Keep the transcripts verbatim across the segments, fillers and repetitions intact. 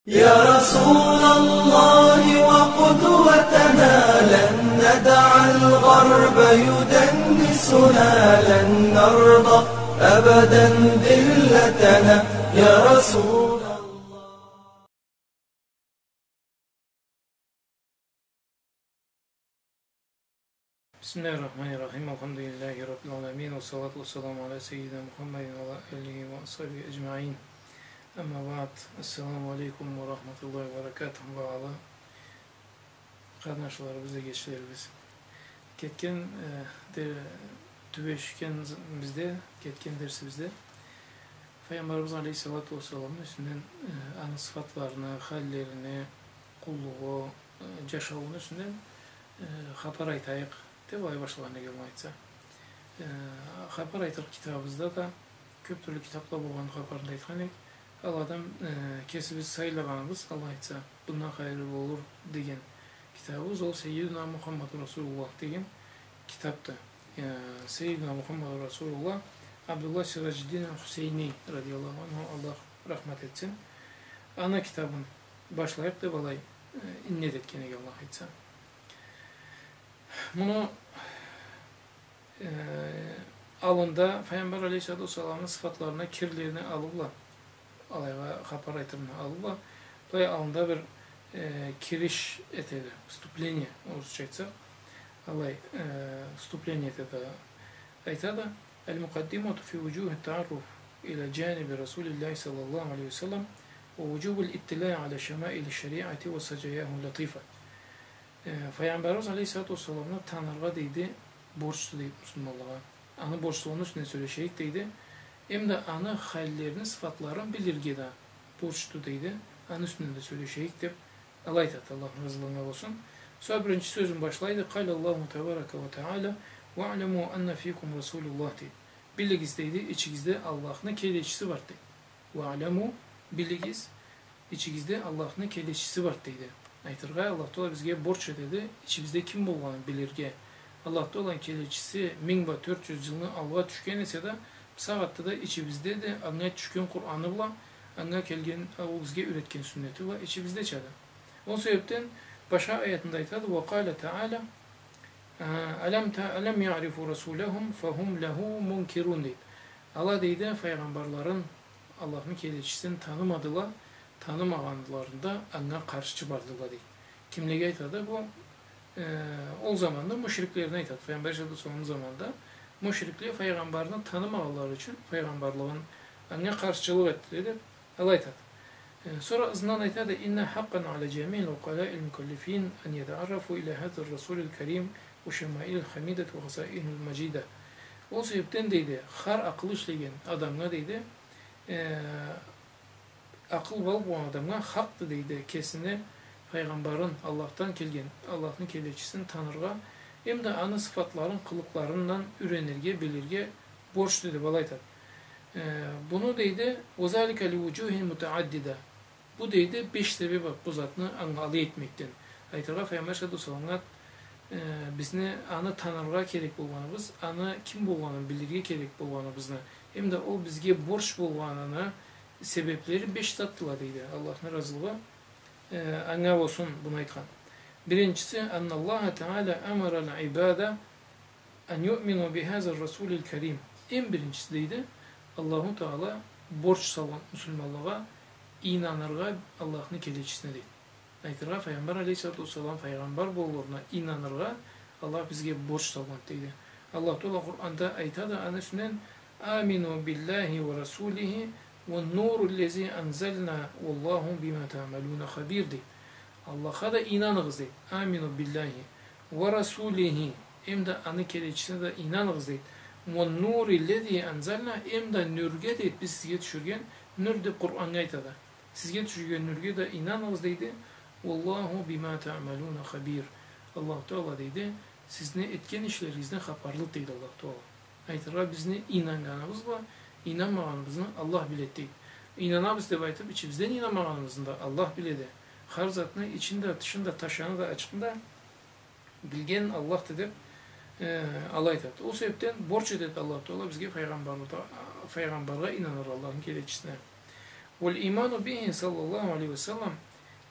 يا رسول الله وقدوتنا، لن ندع الغرب يدنسنا، لن نرضى أبدا ذلتنا، يا رسول الله. بسم الله الرحمن الرحيم. الحمد لله رب العالمين، والصلاة والسلام على سيدنا محمد وعلى آله وأصحابه أجمعين. أما بعد، السلام عليكم ورحمة الله وبركاته. Багъалы къарнашларыбыз, эгечлерибиз. Кетген, э, де-, тюбешгенибизде, кетген дерсибизде Файгъамбарыбыз алейхиссалату уассаламны юсюнден, э, аны сыфатларыны, халлерини, къуллугъу, э, джашаууну юсюнден, э, хапар айтайыкъ деб алай башлагъан эдик, Аллах айтса. Э, хапар айтырыкъ китабыбызда да кёб тюрлю китабла болгъан хапарын да айтхан эдик. Ал адам, э, кесибиз сайлагъаныбыз, Аллах айтса, бундан хайырлы болур деген китабыбыз, ол Саййидуна Мухаммаду Расулуллах деген китабды. Э, Саййидуна Мухаммаду Расулуллах, Абдуллах Сираджиддин Хусейни, радияллаху анху, Аллах рахмат этсин. Аны китабын башлайыкъ деб алай, э, иннет этген эдик, Аллах айтса. Муну, э, аллында Файгъамбар алейхиссалату уассаламны сыфатларына кирлерини алыб бла, алайгъа хапар айтырны алыб бла, былай аллында бир, э, кириш этеди, вступление, орусча айтсакъ, алай, э, вступление этеди, айтады: المقدمة في وجوه التعرف إلى جانب رسول الله صلى الله عليه وسلم ووجوب الاطلاع على شمائل الشريعة وسجاياه اللطيفة. Э, Файгъамбарыбыз алейхиссалату уассаламны таныргъа, дейди, борчду, дейди, муслиманлагъа. Аны борчлугъуну юсюнден сёлешейик, дейди. Эм да аны халлерини, сыфатларын билирге да борчду, дейди. Аны юсюнден да сёлешейик, деб, алай айтады, Аллахны разылыгъы анга болсун. Сора биринчи сёзюн башлайды: قال الله تبارك وتعالى: واعلموا أن فيكم رسول الله, дейди. Билигиз, дейди, ичигизде Аллахны келечиси бар, дейди. واعلموا, билигиз, ичигизде Аллахны келечиси бар, дейди. Айтыргъа, Аллах Тагъала бизге борч этеди, ичибизде ким болгъанын билирге. Аллах Тагъаланы келечиси минг бла тёрт джюз джылны алгъа тюшген эсе да, бусагъатда да ичибизде да анга тюшген Къураны бла, анга келген, ол бизге юретген сюннети бла ичибизде чады. Ол себебден башха аятында айтады: وقال تعالى: ألم ت-، ألم يعرفوا رسولهم فهم له منكرون, дейди. Ала, дейди, файгъамбарларын, Аллахны келечисин танымадыла, танымагъанларында анга къаршчы бардыла, дейди. Кимлеге айтады бу? Э, ол заманда мушриклерине айтады. Файгъамбар алейхиссалату уассаламны заманында мушрикле файгъамбарны танымагъанлары ючюн файгъамбарлыгъын, анга къаршчылыкъ этдиле, деб, алай айтады. Э, сора ызындан айтады: إن حقا على جميع العقلاء المكلفين أن يتعرفوا إلى هذا الرسول الكريم وشمائله الحميدة وخصائصه المجيدة. Ол себебден, дейди, хар акъыл ишлеген адамгъа, дейди, э, акъыл бла болгъан адамгъа хакъды, дейди, кесини файгъамбарын, Аллахдан келген, Аллахны келечисин таныргъа, эм да аны сыфатларын, къылыкъларындан юренирге, билирге борчду, деб алай айтады. Э, буну, дейди, وذلك لوجوه متعددة. Бу, дейди, беш себеб бар бу затны анга алай этмекден. Айтыргъа, Файгъамбар алейхиссалату уассаламгъа, э, бизни аны таныргъа керек болгъаныбыз, аны ким болгъанын билирге керек болгъаныбызны, эм да ол бизге борч болгъаныны себеблери беш затдыла, дейди. Аллахны разылыгъы, э, анга болсун, буну айтхан. Биринчиси: أن الله تعالى أمر العباد أن يؤمنوا بهذا الرسول الكريم. Эм биринчиси, дейди, Аллаху Тагъала борч салгъан муслиманлагъа ийнаныргъа Аллахны келечисине, дейди. Айтыргъа, Файгъамбар алейхиссалату уассалам файгъамбар болургъа, ийнаныргъа Аллах бизге борч салгъан, дейди. Аллах Тагъала Къуранда айтады аны юсюнден: آمنوا بالله ورسوله والنور الذي أنزلنا والله بما تعملون خبير, дейди. Аллахха да ийнаныгъыз, дейди. آمنوا بالله ورسوله, эм да аны келечисине да ийнаныгъыз, дейди. والنور الذي أنزلنا, эм да нюрге, дейди, биз сизге тюшюрген, нюр деб Къураннга айтады. Сизге тюшюрген нюрге да ийнаныгъыз, дейди. والله بما تعملون خبير. Аллаху Тагъала, дейди, сизни этген ишлеригизден хапарлыды, дейди Аллаху Тагъала. Айтыргъа, бизни ийнаннганыбыз бла ийнанмагъаныбызны Аллах биледи, дейди. Ийнанабыз деб айтыб, ичибизден ийнанмагъаныбызны да Аллах биледи. Хар затны ичин да, тышын да, ташаны да, ачыкъны да билген Аллахды деб, э, алай айтады. Ол себебден борч этеди Аллаху Тагъала бизге файгъамбаргъа, файгъамбаргъа ийнаныргъа, Аллахны келечисине. والإيمان به صلى الله عليه وسلم,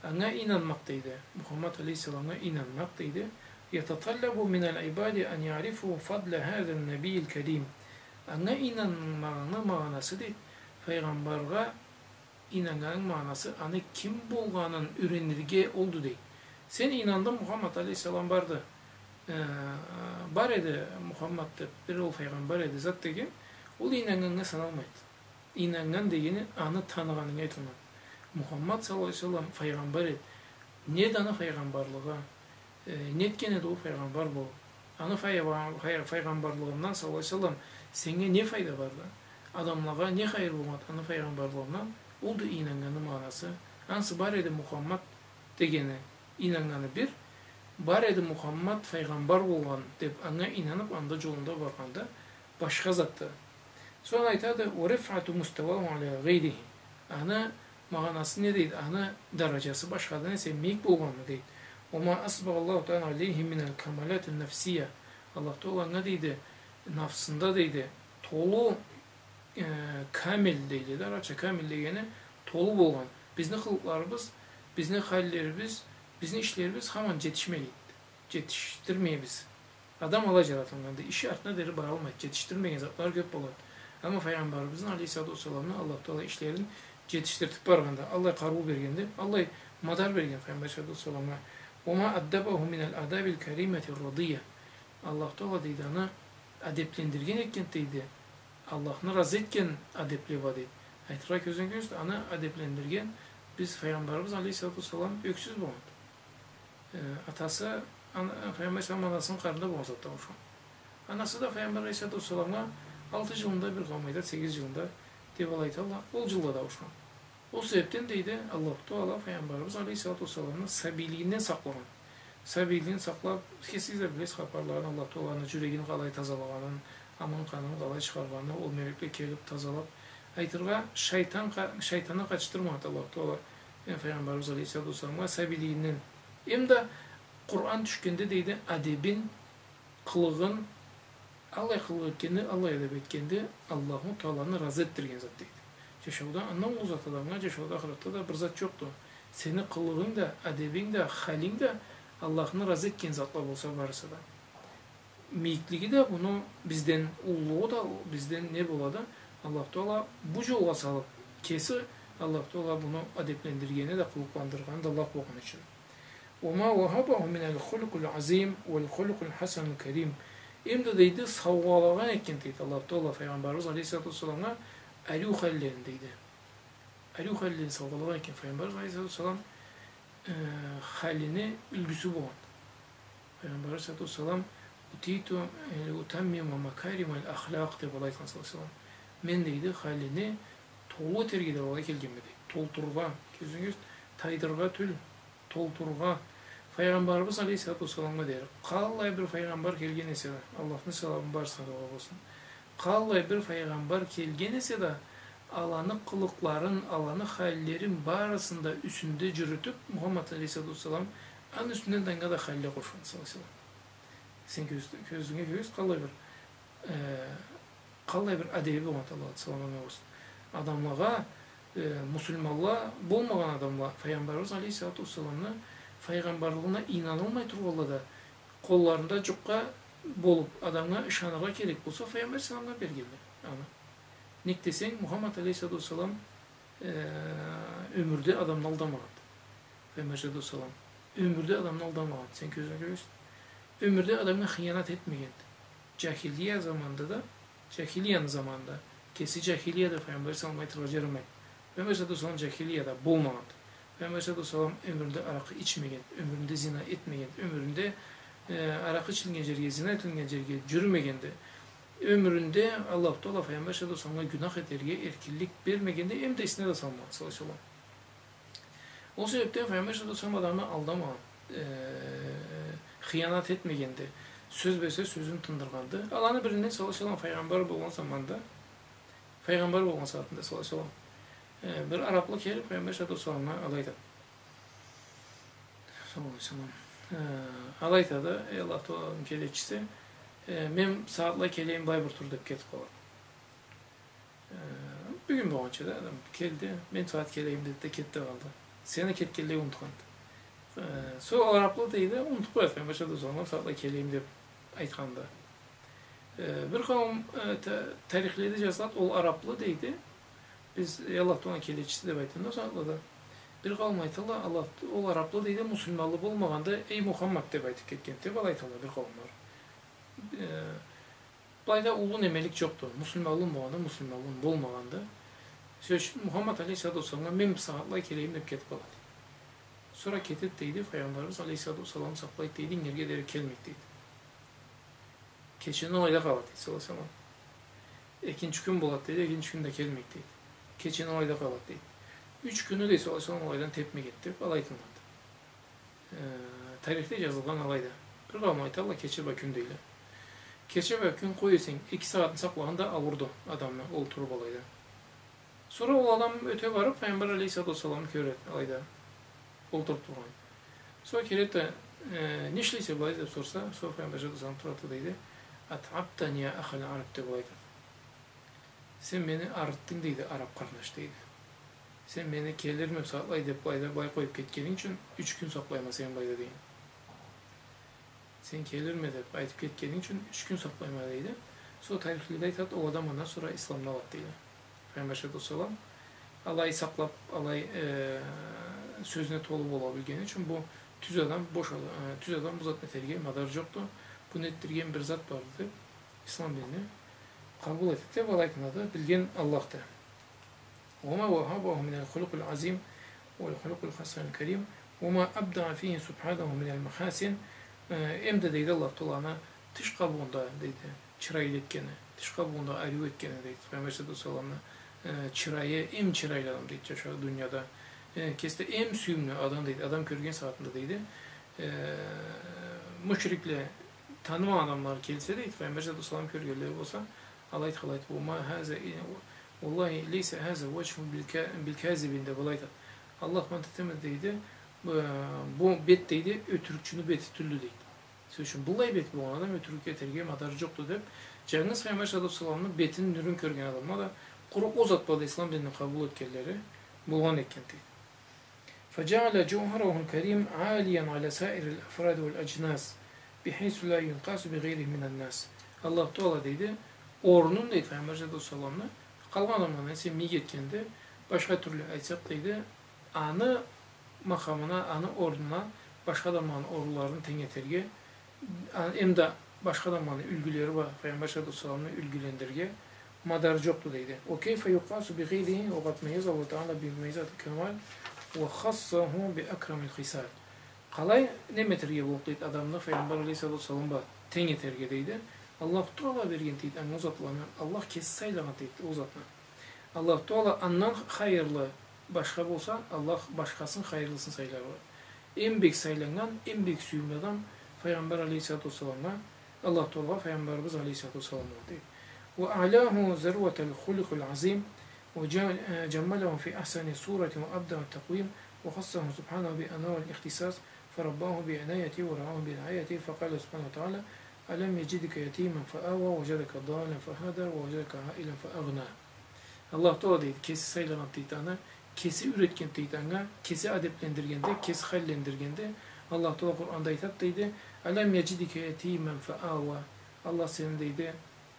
анга ийнанмакъ дейди, Мухаммад алейхиссаламгъа ийнанмакъ дейди, يتطلب من العباد أن يعرفوا فضل هذا النبي الكريم. Анга ийнанмагъыны магъанасы дейди, файгъамбаргъа ийнаннганынг магъанасы аны ким болгъанын юренирге олду дейди. Сен ийнандынг, Мухаммад алейхиссалам барды, э, бар эди Мухаммад деб, бир ол файгъамбар эди зат деген, ол ийнаннганнга саналмайды. Ийнаннган дегени аны таныгъанынга айтылады. Мухаммад саллаллаху алейхи ва саллам файгъамбар эди. Неди аны файгъамбарлыгъы? Э, нетген эди ол файгъамбар болуб? Аны фай-, фай-, файгъамбарлыгъындан саллаллаху алейхи ва саллам сеннге не файда барды? Адамлагъа не хайыр болгъанды аны файгъамбарлыгъындан? Олду ийнаннганы магъанасы. Ансы бар эди Мухаммад дегени, ийнаннганы бир, бар эди Мухаммад файгъамбар болгъан деб, анга ийнаныб, анда джолунда баргъанда, башха затды. Сора айтады, ورفعة مستواه على غيره. Аны магъанасы не дейди? Аны дараджасы башхадан эсе мийик болгъанды дейди. وما أسبغ الله تعالى عليه من الكمالات النفسية. Аллах Тааля анга дейди, нафсында дейди, толу, э, камил дейди да, арабча камил дегени толу болгъан. Бизни къылыкъларыбыз, бизни халлерибиз, бизни ишлерибиз хаман джетишмейди. Джетишдирмейбиз. Адам алай джаратылгъанды, иши артына дери баралмайды, джетишдирмеген затлары кёб болады. Амма файгъамбарыбызны алейхиссалату уассаламны Аллах Тааля ишлерин джетишдиртиб баргъанды, аллай къарыу бергенди, аллай мадар берген файгъамбар алейхиссалату уассаламгъа. وما أدبه من الآداب الكريمة الرضية. Аллах Тааля дейди, аны адеблендирген экен дейди, Аллахны разы этген адебле бла дейди. Айтыргъа кёзюне кёз, аны адеблендирген биз файгъамбарыбыз алейхиссалату уассалам ёксюз болгъанды. Э, атасы, ан-, файгъамбар алейхиссалам анасын къарнында болгъан сагъатда ауушхан. Анасы да файгъамбар алейхиссалату уассаламгъа алты джылында бир къалмайда, сегиз джылында деб алай айталла, ол джылда да ауушхан. Ол себебден дейди, Аллаху Тааля файгъамбарыбыз алейхиссалату уассаламны сабийлигинден сакълагъан. Сабийлигин сакълаб, кесигиз да билесиз хапарларын, Аллах Тааланы джюрегин къалай тазалагъанын, амын къанын къалай чыгъаргъанын, ол мёлекле келиб тазалаб. Айтыргъа, шайтан къа-, шайтанны къатышдырмагъанды Аллах Тааля, э, файгъамбарыбыз алейхиссалату уассаламгъа сабийлигинден. Эм да Къуран тюшгенде дейди, адебин, къылыгъын, аллай къылыкъ этгенди, аллай адеб этгенди, Аллаху Тааланы разы этдирген зат дейди. Джашауда андан уллу зат адамгъа, джашауда, ахыратда да бир зат джокъду. Сени къылыгъынг да, адебинг да, халинг да Аллахны разы этген затла болса барысы да. Мийиклиги да, муну бизден уллугъу да, бизден не болады? Аллаху Тааля бу джолгъа салыб, кеси Аллаху Тааля муну адеблендиргени да, къылыкъландыргъаны да Аллах болгъаны ючюн. وما وهبه من الخلق العظيم والخلق الحسن الكريم. Эм да дейди, саугъалагъан экен дейди Аллаху Тааля файгъамбарыбыз алейхиссалату уассаламгъа ариу халлени дейди. Ариу халлени саугъалагъан экен файгъамбарыбыз алейхиссалату уассалам, э, халини юлгюсю болгъан. Файгъамбар алейхиссалату уассалам, أتيت لأتمم مكارم الأخلاق деб алай айтхан саллаллаху алейхи уа саллам. Мен дейди, халини толу этерге деб алай келгенме дейди. Толтурургъа, кёзюгюз, тайдырыргъа тюл, толтурургъа. Файгъамбарыбыз алейхиссалату уассаламгъа дери, къаллай бир файгъамбар келген эсе да, Аллахны саламы барысына да огъар болсун. Къаллай бир файгъамбар келген эсе да, аланы къылыкъларын, аланы халлерин барысын да юсюнде джюрютюб, Мухаммад алейхиссалату уассалам аны юсюнден да анга да халле къошгъан, саллаллаху алейхи уа саллам. Сен кёз-, кёзюнге кёз къаллай бир, э, къаллай бир адеби болгъан, Аллахны саламы анга болсун. Адамлагъа, э, муслиманла болмагъан адамла, файгъамбарыбыз алейхиссалату уассаламны файгъамбарлыгъына ийнанылмай тургъанла да, къолларында джукъгъа болуб, адамгъа ышаныргъа керек болса, файгъамбар саламгъа бергенле аны. Нек десенг, Мухаммад алейхиссалату уассалам, э, ёмюрде адамны алдамагъанды. Файгъамбар алейхиссалату уассалам ёмюрде адамны алдамагъанды. Сен кёзюнге кёресен. Ёмюрде адамгъа хыянат этмегенди. Джахилия заманда да, джахилияны заманында, кеси джахилияда файгъамбар салам айтыргъа джарамайды. Файгъамбар саллаллаху алейхи уа саллам джахилияда болмагъанды. Файгъамбар саллаллаху алейхи уа саллам ёмюрюнде аракъы ичмеген, ёмюрюнде зина этмеген, ёмюрюнде, э, аракъы ичилген джерге, зина этилген джерге джюрюмегенди. Ёмюрюнде Аллаху Тааля файгъамбар саллаллаху алейхи уа салламгъа гюнах этерге эркинлик бермегенди, эм да эсине да салмагъанды, саллаллаху алейхи уа саллам. Ол себебден файгъамбар саллаллаху алейхи уа саллам адамны алдамагъан, э, хыянат этмегенди, сёз берсе, сёзюн тындыргъанды. Аланы биринден саллаллаху алейхи уа саллам файгъамбар болгъан заманда, файгъамбар болгъан сагъатында саллаллаху алейхи уа саллам, э, бир арапла келиб, файгъамбар саллаллаху алейхи уа салламгъа алай айтады. Саллаллаху алейхи уа саллам. Э, алай айтады, эй Аллах Тааланы келечиси, э, мен сагъатлай келейим, былай бир тур, деб кетиб къалады. Э, Бюгюн болгъанча да адам келди, мен сагъат келейим деди да кетди къалды. Сени кетгенлей унутханды. Э, сора ол араплы дейди, унутуб къояды, Пайгъамбар саллаллаху алейхи ва саллам сагъатлай келейим деб айтханды. Э, бир къауум, э, та-, тарихледе джазылады, ол араплы дейди. Биз, э, Аллах Тааланы келечиси деб айтханды ол сагъатлада. Бир къауум айталла, Аллах, ол араплы дейди, муслиманлы болмагъанда, эй Мухаммад деб айтыб кетгенди деб алай айталла бир къауумла. Э, Былайда уллу немелик джокъду. Муслиманлы болгъанды, муслиманлы болмагъанды. Сёз ючюн, Мухаммад алейхиссалату уассаламгъа мен бир сагъатлай келейим деб кетиб къалады. Сора кетеди дейди, Пайгъамбарыбыз алейхиссалату уассалам сакълайды дейди, ингирге дери келмейди дейди. Кечени алайда къалады дейди, саллаллаху алейхи ва саллам. Экинчи кюн болады дейди, экинчи кюн да келмейди дейди. Кечени алайда къалады дейди. Юч кюнню дейди, саллаллаху алейхи ва саллам, алайдан тебмегенди деб, алай айтылады. Э, тарихде джазылгъан алайды. Бир къауум айталла, кече бла кюн дейле. Кече бла кюн къой эсенг, эки сагъатны сакълагъан да аууурду адамны олтуруб алайда. Сора ол адам ёте барыб, Пайгъамбар алейхиссалату уассаламны кёреди алайда олтуруб тургъан. Сора келеди да, э, не ишлейсе былай деб сорса, сора Пайгъамбар саллаллаху алейхи ва саллам турады да дейди, «أتعبتني يا أخا العرب» деб алай айтады. Сен мени арытдынг, дейди, араб къарнаш, дейди. Сен мени келирме сагъатлай деп, былайда былай къоюп кетгенинг ючюн юч кюн сакълайма сени былайда, дейди. Сен келирме деп айтып кетгенинг ючюн юч кюн сакълайма, дейди. Сора тарихлиле айтат, ол адам андан сора исламны алат, дейди. Пайгъамбар алейхиссалату уассалам алай сакълап, алай, э, сёзюне толу бола билгени ючюн бу тюз адам, бош ад-, э, тюз адам бу затны этерге мадар жокъду. Буну этдирген бир зат барды деп, ислам динни къабыл этет деп алай айтылады, билген Аллахды. وما وهبه من الخلق العظيم والخلق الحسن الكريم وما أبدع فيه سبحانه من المحاسن. Э, эмда, дейди, Аллах Тааланы тыш къабугъунда, дейди, чырайлы этгени, тыш къабугъунда ариу этгени, дейди, Пайгъамбар саллаллаху алейхи ва салламны, э, чырайы, эм чырайлы адам, дейди, джашау дунияда. Э, кеси да эм сюйюмлю адам, дейди, адам кёрген сагъатында, дейди. Э, мушрикле, танымагъан адамла келсе, дейди, Пайгъамбар саллаллаху алейхи ва саллам кёргенлери болса, алай айтханлай айтат, وما هذا إ-، والله ليس هذا وجه بالك-، بالكاذبين деп алай айтат. Аллах ант этеме, дейди, бу, бу бет, дейди, ётюрюкчюню бети тюлдю, дейди. Сёз ючюн, быллай бет болгъан адам ётюрюк этерге мадар жокъду деп, жангыз Пайгъамбар саллаллаху алейхи ва салламны бетини нюрюн кёрген адамла да къуру ол зат бла да ислам динни къабыл этгенлери болгъан экен, дейди. فجعل جوهره الكريم عاليا على سائر الأفراد والأجناس بحيث لا يقاس بغيره من الناس. Аллах Таала, дейди, орнун, дейди, Пайгъамбар саллаллаху алейхи ва салламны къалгъан адамладан эсе мийик этгенди, башха тюрлю айтсакъ, дейди, аны макъамына, аны орнуна башха адамланы орунларын тенг этерге, а, эмда башха адамланы юлгюлери бла Пайгъамбар саллаллаху алейхи ва салламны юлгюлендирирге мадар жокъду, дейди. وكيف يقاس بغيره وقد ميزه الله تعالى بمميزات الكمال وخصه بأكرم الخصال. Къалай неме этерге боллукъду, дейди, адамны Пайгъамбар алейхиссалату уассалам бла тенг этерге, дейди. Аллах Таала берген, дейди, анга ол затланы, Аллах кеси сайлагъан, дейди, ол затны. Аллах Таала андан хайырлы башха болса, Аллах башхасын хайырлысын сайларгъа. Эм бек сайланнган, эм бек сюйюмлю адам Пайгъамбар алейхиссалату уассаламгъа, Аллах Таалагъа Пайгъамбарыбыз алейхиссалату уассаламгъа, дейди. وأعلاه ذروة الخلق العظيم وج-، جمله في أحسن صورة وأبدع التقويم وخصه سبحانه بأنواع الاختصاص فرباه بعنايته ورعاه برعايته فقال سبحانه وتعالى: ألم يجدك يتيما فآوى ووجدك ضالا فهدى ووجدك عائلا فأغنى. Аллах Таала, дейди, кеси сайлагъан, дейди, аны, кеси юйретген, дейди, анга, кеси адеплендиргенди, кеси халлендиргенди. Аллах Таала Къуранда айтат, дейди: ألم يجدك يتيما فآوى. Аллах сени, дейди,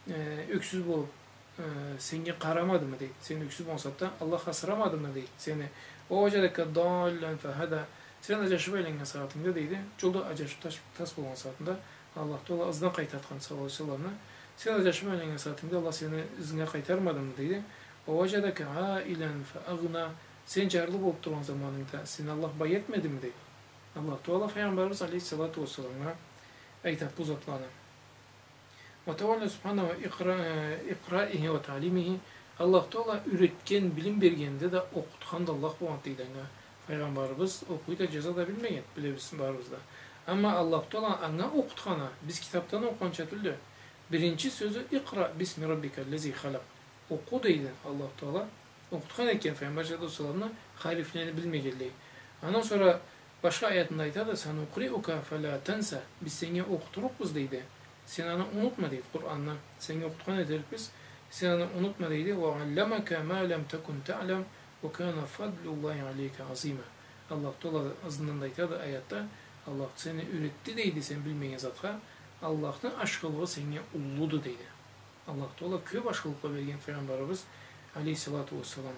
э, ёксюз болуп, э, сеннге къарамадымы, дейди. Сен ёксюз болгъан сагъатда Аллах асырамадымы, дейди, сени. ووجدك ضالا فهدى. Сен аджашып айланнган сагъатынгда, дейди, джолда аджашып тас, тас болгъан сагъатында Аллах Таала ызына къайтартхан, саллаллаху алейхи ва салламны. Сен аджашып айланнган сагъатынгда Аллах сени ызынга къайтармадымы, дейди. ووجدك عائلا فأغنى. Сен джарлы болуп тургъан заманынгда сени Аллах бай этмедими, дейди. Аллах Таала Пайгъамбарыбыз алейхиссалату уассаламгъа айтат бу затланы. وتولى سبحانه إقرا-، إقرائه وتعليمه. Аллах Таала юйретген, билим бергенде да, окъутхан да Аллах болгъан, дейди, анга. Пайгъамбарыбыз окъуй да, джаза да билмеген, билебиз барыбыз да. Амма Аллах Таала анга окъутханы, биз китапдан окъугъанча тюлдю. Биринчи сёзю: اقرأ باسم ربك الذي خلق. Окъу, дейди, Аллах Таала окъутхан экен Пайгъамбар саллаллаху алейхи ва салламны харифлени билмегенлей. Андан сора башха аятында айтады: سنقرئك فلا تنسى. Биз сеннге окъутурукъбуз, дейди. Сен аны унутма, дейди, Къуранны. Сеннге окъутхан этерикбиз, Сен аны унутма, дейди. «Ва алламака ма лам такун таълам, ва кана фадлуллахи алейка азима». Аллах Таала ызындан да айтады аятда, Аллах сени юретди, дейди, сен билмеген затха, Аллахны ашхылыгъы сеннге уллуду, дейди. Аллах Таала кёп ашхылыкъла берген Файгъамбарыбыз алейхиссалату уассалам.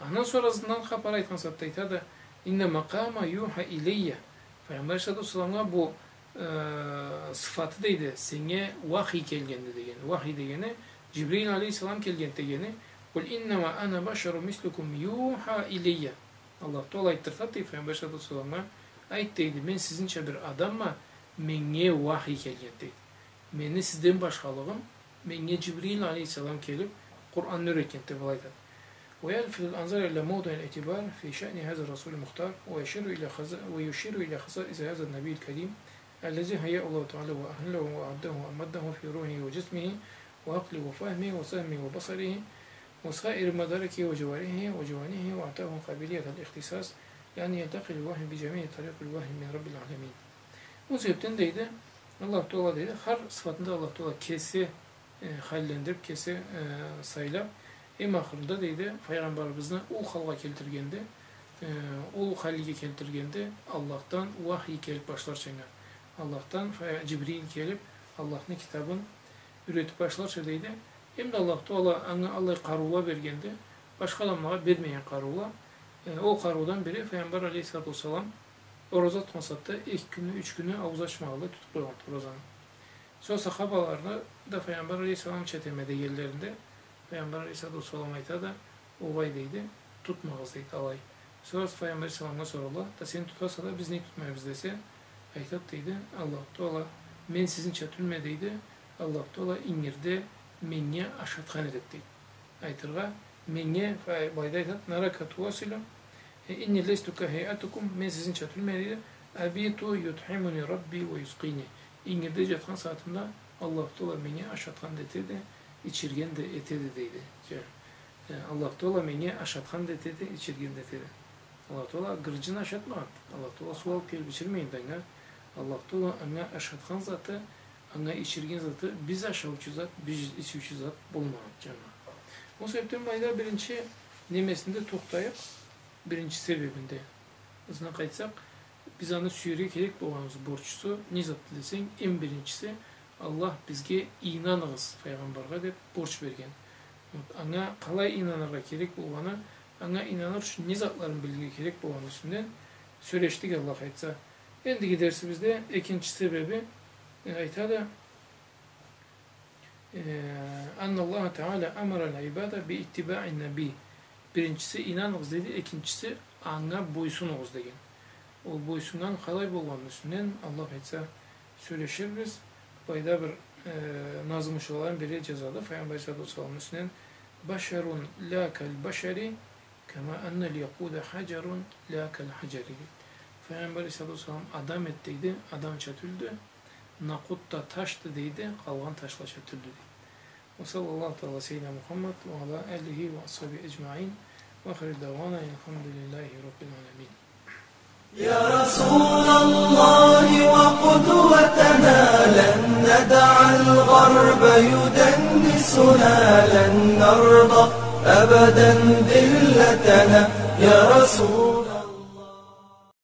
Андан сора ызындан хапар айтхан сагъатда айтады, «Инна макъама юха илейя». Файгъамбар алейхиссалату уассаламгъа бу, э, сыфаты, дейди, сеннге уахий келгенди деген. Уахий дегени Джибрил алейхиссалам келген дегени. «Къул иннама ана башарун мислукум юха илейя». Аллах Таала айтдыртады, дейди, Файгъамбар алейхиссалату уассаламгъа, айт, дейди, мен сизинча бир адамма, меннге уахий келген, дейди. Мени сизден башхалыгъым, меннге Джибрил алейхиссалам келип, Къуранны юретген, деп алай айтады. ويلفت الأنظار إلى موضع الاعتبار في شأن هذا الرسول المختار، ويشير إلى خص-، ويشير إلى خصائص هذا النبي الكريم الذي حياه الله تعالى وأهله وأعده وأمده في روحه وجسمه وعقله وفهمه وسمعه وبصره وسائر مداركه وجوارحه وجوانحه وأعطاه قابلية الاختصاص لأن يلتقي الوحي بجميع طرق الوحي من رب العالمين. Ол себепден, дейди, Аллах Таала, дейди, хар сыфатында Аллах Таала кеси, э, халлендирип, кеси, э, сайлап, эм ахырында, дейди, Файгъамбарыбызны ол халгъа келтиргенде, э, ол халге келтиргенде, Аллахдан уахий келип башларча анга. Аллахдан Фай-, Джибрил келип, Аллахны китабын юретип башларча, дейди. Эм да Аллах Таала анга аллай къарыула бергенди, башха адамлагъа бермеген къарыула. Э, ол къарыудан бири Файгъамбар алейхиссалату уассалам ораза тутхан сагъатда эки кюнню, юч кюнню аууз ачмагъанлай тутуп къойгъанды оразаны. Сора сахабаларына да Файгъамбар алейхиссалам чатама дегенлеринде, Файгъамбар алейхиссалату уассалам айтады, огъай, дейди, тутмагъыз, дейди, алай. Сора Файгъамбар алейхиссаламгъа соралла, да сен тутаса да, биз нек тутмайбыз десе, айтады, дейди, Аллах Таала, мен сизинча тюлме, дейди, Аллах Таала ингирде меннге ашатхан этеди, дейди. Айтыргъа, меннге, фа-, былайда айтады, نراك تواصل، إني لست كهيئتكم, мен сизинча тюлме, дейди, أبيت يطعمني ربي ويسقيني. Ингирде джатхан сагъатымда Аллах Таала меннге ашатхан да этеди, ичирген да этеди, дейди. Джа-, э, Аллах Таала меннге ашатхан да этеди, ичирген да этеди. Аллах Таала гырджын ашатмагъанды. Аллах Таала суу алып келип ичирмегенди анга. Аллах Таала анга ашатхан заты, анга ичирген заты, биз ашаучу зат, биз ичиучю зат болмагъанды, джамагъат. Ол себепден былайда биринчи немесинде тохтайыкъ, биринчи себебинде. Ызына къайтсакъ, биз аны сюерге керек болгъаныбыз борчусу не затды десенг, эм биринчиси, Аллах бизге «ийнаныгъыз Файгъамбаргъа» деп борч берген. Вот, анга къалай ийнаныргъа керек болгъаны, анга ийнаныр ючюн не затларын билирге керек болгъаны юсюнден сёлешдик, Аллах айтса. Эндиги дерсибизде экинчи себеби, э, айтады, Э, أن الله تعالى أمر العباد باتباع النبي. Биринчиси, ийнаннгыз деди, экинчиси, анга бойсуннгуз деген. Ол бойсуннган къалай болгъанны юсюнден, Аллах айтса, сёлеширбиз. Былайда бир, э, назмучуладан бири джазады, Файгъамбар алейхиссалату уассаламны юсюнден, بشر لا كالبشر، كما أن الياقوت حجر لا كالحجر, дейди. Файгъамбар алейхиссалату уассалам адам эди, дейди, адамча тюлдю, накъут да ташды, дейди, къалгъан ташлача тюлдю, дейди. وصلى الله تعالى على سيدنا محمد وعلى آله وأصحابه أجمعين. وآخر دعوانا أن الحمد لله رب العالمين. يا رسول الله وقدوتنا، لن ندع الغرب يدنسنا، لن نرضى أبدا ذلتنا. يا رسول